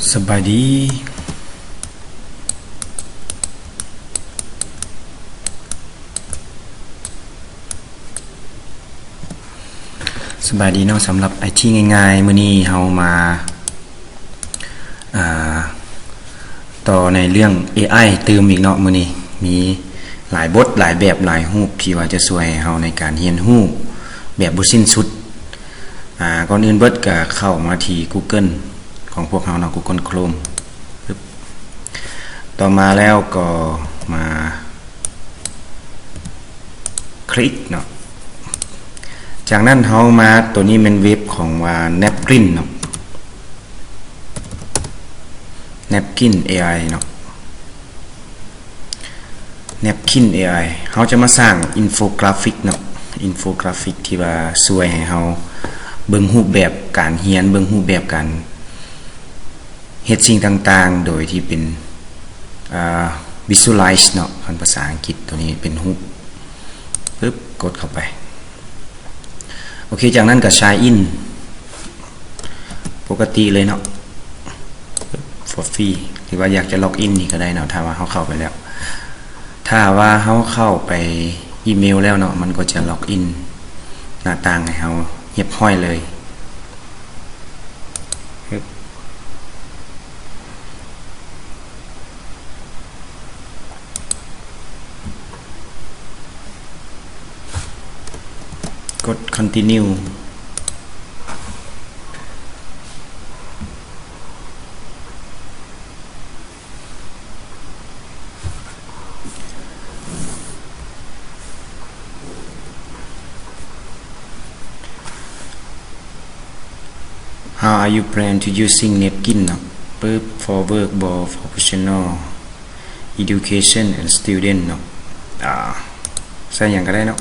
ສະບາຍດີ ສະບາຍດີເນາະ ສຳລັບໄອທີງ່າຍໆ ມື້ນີ້ເຮົາມາ ອ່າ ຕໍ່ໃນເລື່ອງເອໄອຕື່ມອີກເນາະ. ມື້ນີ້ມີຫຼາຍບົດ ຫຼາຍແບບ ຫຼາຍຮູບ ທີ່ວ່າຈະຊ່ວຍໃຫ້ເຮົາໃນການຮຽນຮູ້ແບບບໍ່ສິ້ນສຸດ. ອ່າ ກ່ອນອື່ນເບິດກໍເຂົ້າມາທີ່ Google ຂອງພວກເຮົາເນາະ Google Chrome ປຶບ ຕໍ່ມາແລ້ວກໍມາ ຄລິກເນາະ. ຈາກນັ້ນເຮົາມາ ໂຕນີ້ແມ່ນເວັບຂອງວ່າ Napkin ເນາະ Napkin ເອໄອ ເນາະ Napkin ເອໄອ. ເຮົາຈະມາສ້າງ infographic ເນາະ infographic ທີ່ວ່າຊ່ວຍໃຫ້ເຮົາເບິ່ງຮູບແບບການຮຽນ ເບິ່ງຮູບແບບການ ເຮັດສິ່ງຕ່າງໆ ໂດຍທີ່ເປັນ ອ່າ visualize ເນາະ ຄັນພາສາອັງກິດ. ໂຕນີ້ເປັນຮູບ ປຶບ ກົດເຂົ້າໄປ. ໂອເຄ ຈາກນັ້ນກໍ sign in ປົກກະຕິເລີຍເນາະ for free ຫຼືວ່າຢາກຈະ log in ນີ້ກໍໄດ້ເນາະ ຖ້າວ່າເຮົາເຂົ້າໄປແລ້ວ. ຖ້າວ່າເຮົາເຂົ້າໄປອີເມວແລ້ວເນາະ ມັນກໍຈະ log in ໜ້າຕ່າງໃຫ້ເຮົາຮຽບຮ້ອຍເລີຍ. ກົດ continue. How are you plan to using Napkin ເນາະ ປຶບ for work ບໍ for professional education and student ເນາະ ອ່າ ໃສ່ຫຍັງກໍໄດ້ເນາະ.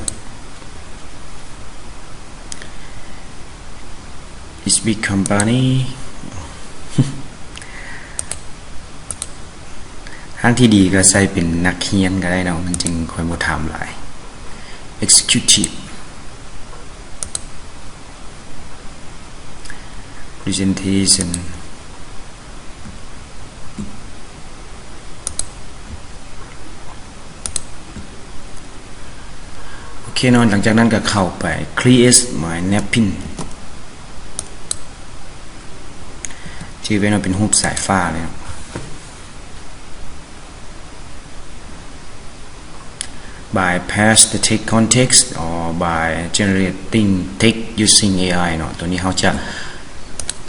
It's big company. ທາງທີ່ດີກໍໃສ່ເປັນນັກຮຽນກໍໄດ້ເນາະ ມັນຈຶ່ງຄ່ອຍບໍ່ຖາມຫຼາຍ. Executive presentation. ໂອເຄເນາະ ຫຼັງຈາກນັ້ນກໍເຂົ້າໄປ create my napkin ຊື່ເປັນວ່າເປັນຮູບສາຍຟ້າເລີຍເນາະ. By paste the text context or by generating text using ເອໄອ ເນາະ. ຕົວນີ້ເຮົາຈະ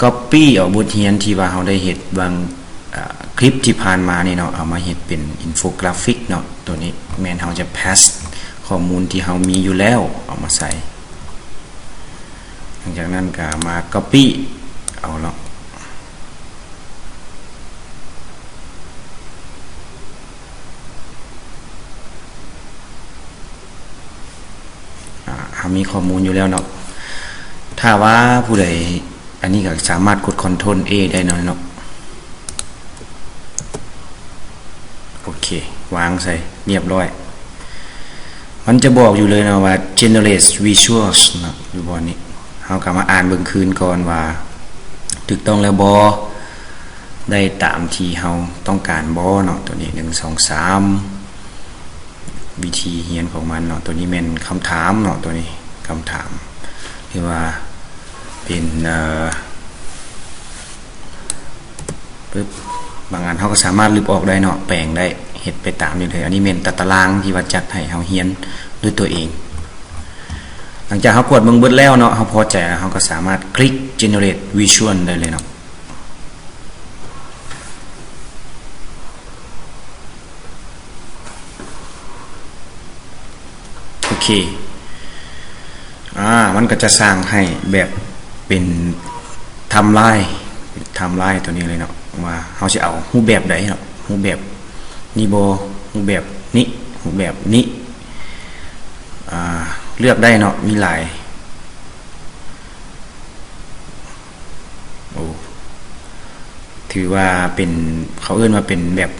copy ເອົາບົດຮຽນທີ່ວ່າເຮົາໄດ້ເຮັດບາງ ເອີ ຄລິບທີ່ຜ່ານມານີ້ເນາະ ເອົາມາເຮັດເປັນ infographic ເນາະ. ຕົວນີ້ແມ່ນເຮົາຈະ paste ຂໍ້ມູນທີ່ເຮົາມີຢູ່ແລ້ວເອົາມາໃສ່. ຫຼັງຈາກນັ້ນກໍມາ copy ເອົາເນາະ. ອ່າ ເຮົາມີຂໍ້ມູນຢູ່ແລ້ວເນາະ. ຖ້າວ່າຜູ້ໃດ ອັນນີ້ກໍສາມາດກົດ Ctrl A ໄດ້ເນາະ ເນາະ. ໂອເຄ ວາງໃສ່ຮຽບຮ້ອຍ. ມັນຈະບອກຢູ່ເລີຍເນາະວ່າ generate visuals ເນາະ ຢູ່ບ່ອນນີ້. ເຮົາກໍມາອ່ານເບິ່ງຄືນກ່ອນວ່າຖືກຕ້ອງແລ້ວບໍ່ ໄດ້ຕາມທີ່ເຮົາຕ້ອງການບໍ່ເນາະ. ຕົວນີ້ ໜຶ່ງ ສອງ ສາມ ວິທີຮຽນຂອງມັນເນາະ. ຕົວນີ້ແມ່ນຄຳຖາມເນາະ ຕົວນີ້ຄຳຖາມ ຫຼືວ່າເປັນ ເອີ ປຶບ ບາງອັນເຮົາກໍສາມາດລຶບອອກໄດ້ເນາະ ແປງໄດ້ ເຮັດໄປຕາມນີ້ເລີຍ. ອັນນີ້ແມ່ນຕາຕະລາງທີ່ວ່າຈັດໃຫ້ເຮົາຮຽນດ້ວຍຕົວເອງ. ຫຼັງຈາກເຮົາກວດເບິ່ງເບິດແລ້ວເນາະ ເຮົາພໍໃຈ ເຮົາກໍສາມາດຄລິກ generate visual ໄດ້ເລີຍເນາະ. ໂອເຄ ອ່າ ມັນກໍຈະສ້າງໃຫ້ແບບເປັນ timeline timeline ຕົວນີ້ເລີຍເນາະ ວ່າເຮົາຊິເອົາຮູບແບບໃດເນາະ ຮູບແບບນີ້ບໍ່ ຮູບແບບນີ້ ຮູບແບບນີ້ ອ່າ ເລືອກໄດ້ເນາະ ມີຫຼາຍ. ໂອ້ ຖືວ່າເປັນ ເຂົາເອີ້ນວ່າເປັນແບບ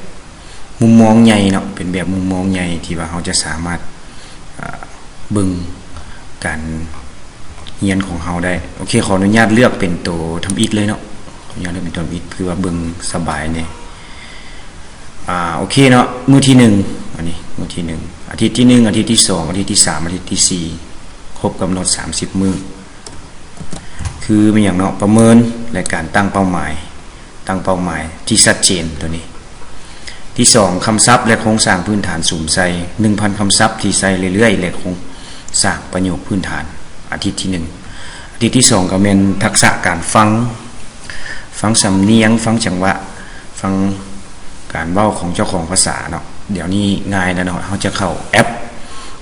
ມຸມມອງໃຫຍ່ເນາະ ເປັນແບບມຸມມອງໃຫຍ່ທີ່ວ່າເຮົາຈະສາມາດ ເອີ ເບິ່ງການຮຽນຂອງເຮົາໄດ້. ໂອເຄ ຂໍອະນຸຍາດເລືອກເປັນໂຕທຳອິດເລີຍເນາະ ອະນຸຍາດເລີກເປັນຕົ້ນອີກ ຄືວ່າເບິ່ງສະບາຍແດ່. ອ່າ ໂອເຄເນາະ, ມື້ທີໜຶ່ງ ອັນນີ້ມື້ທີໜຶ່ງ ອາທິດທີໜຶ່ງ ອາທິດທີສອງ ອາທິດທີສາມ ອາທິດທີສີ່ ຄົບກຳນົດສາມສິບມື້. ຄືແມ່ນຫຍັງເນາະ? ປະເມີນ ແລະ ການຕັ້ງເປົ້າໝາຍ, ຕັ້ງເປົ້າໝາຍທີ່ຊັດເຈນຕົວນີ້. ທີສອງ ຄຳສັບ ແລະ ໂຄງສ້າງພື້ນຖານສຸມໃສ່ ໜຶ່ງພັນຄຳສັບທີ່ໃຊ້ເລື້ອຍໆ ແລະ ໂຄງສ້າງປະໂຫຍກພື້ນຖານ ອາທິດທີໜຶ່ງ. ອາທິດທີສອງ ກໍແມ່ນທັກສະການຟັງ, ຟັງສຳນຽງ, ຟັງຈັງຫວະ, ຟັງການເວົ້າຂອງເຈົ້າຂອງພາສາເນາະ. ດຽວນີ້ງ່າຍແລ້ວເນາະ, ເຮົາຈະເຂົ້າແອັບ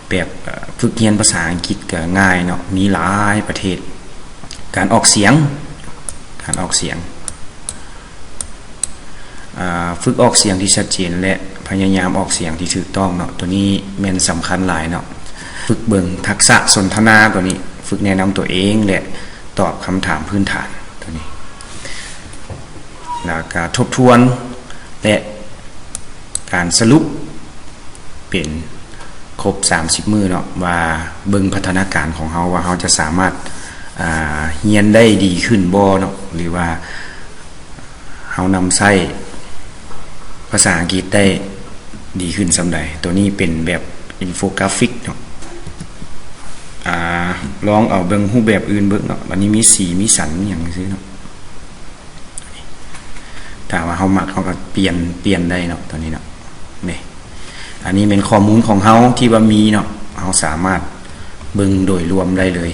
ແບບ ເອີ່ ຝຶກຮຽນພາສາອັງກິດກໍງ່າຍເນາະ, ມີຫຼາຍປະເທດ. ການອອກສຽງ, ການອອກສຽງ ອາ ຝຶກອອກສຽງທີ່ຊັດເຈນ ແລະ ພະຍາຍາມອອກສຽງທີ່ຖືກຕ້ອງເນາະ, ຕົວນີ້ແມ່ນສຳຄັນຫຼາຍເນາະ. ຝຶກເບິ່ງທັກສະສົນທະນາ ຕົວນີ້ຝຶກແນະນຳຕົວເອງ ແລະ ຕອບຄຳຖາມພື້ນຖານ ຕົວນີ້ ແລ້ວກະທົບທວນ ແລະ ການສະຫຼຸບເປັນຄົບສາມສິບມື້ເນາະ ວ່າເບິ່ງພັດທະນາການຂອງເຮົາ ວ່າເຮົາຈະສາມາດ ອາ ຮຽນໄດ້ດີຂຶ້ນບໍ່ເນາະ ຫຼືວ່າ ເຮົານຳໃຊ້ພາສາອັງກິດໄດ້ດີຂຶ້ນສ່ຳໃດ. ຕົວນີ້ເປັນແບບອິນໂຟກຣາຟິກເນາະ. ອາ ລອງເອົາເບິ່ງຮູບແບບອື່ນເບິ່ງເນາະ. ອັນນີ້ມີສີ ມີສັນ ມີຫຍັງຊື່ເນາະ. ຖ້າວ່າເຮົາມັກ ເຮົາກໍປ່ຽນ ປ່ຽນໄດ້ເນາະ ຕົວນີ້ເນາະ. ນີ້ ອັນນີ້ແມ່ນຂໍ້ມູນຂອງເຮົາທີ່ວ່າມີເນາະ, ເຮົາສາມາດເບິ່ງໂດຍລວມໄດ້ເລີຍ.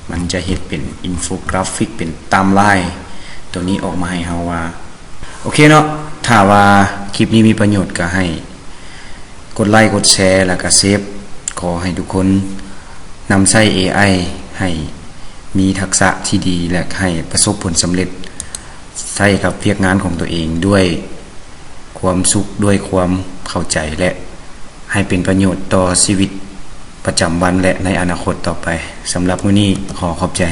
ມັນຈະເຮັດເປັນອິນໂຟກຣາຟິກ ເປັນຕາມລາຍຕົວນີ້ອອກມາໃຫ້ເຮົາວ່າ ໂອເຄເນາະ, ຖ້າວ່າຄລິບນີ້ມີປະໂຫຍດກໍໃຫ້ກົດໄລ ກົດແຊ ແລ້ວກໍເຊບ. ຂໍໃຫ້ທຸກຄົນນຳໃຊ້ເອໄອໃຫ້ມີທັກສະທີ່ດີ ແລະ ໃຫ້ປະສົບຜົນສຳເລັດ ໃຊ້ກັບວຽກງານຂອງຕົວເອງດ້ວຍຄວາມສຸກ, ດ້ວຍຄວາມເຂົ້າໃຈ ແລະ ໃຫ້ເປັນປະໂຫຍດຕໍ່ຊີວິດປະຈຳວັນ ແລະ ໃນອະນາຄົດຕໍ່ໄປ. ສຳລັບມື້ນີ້ ຂໍຂອບໃຈ.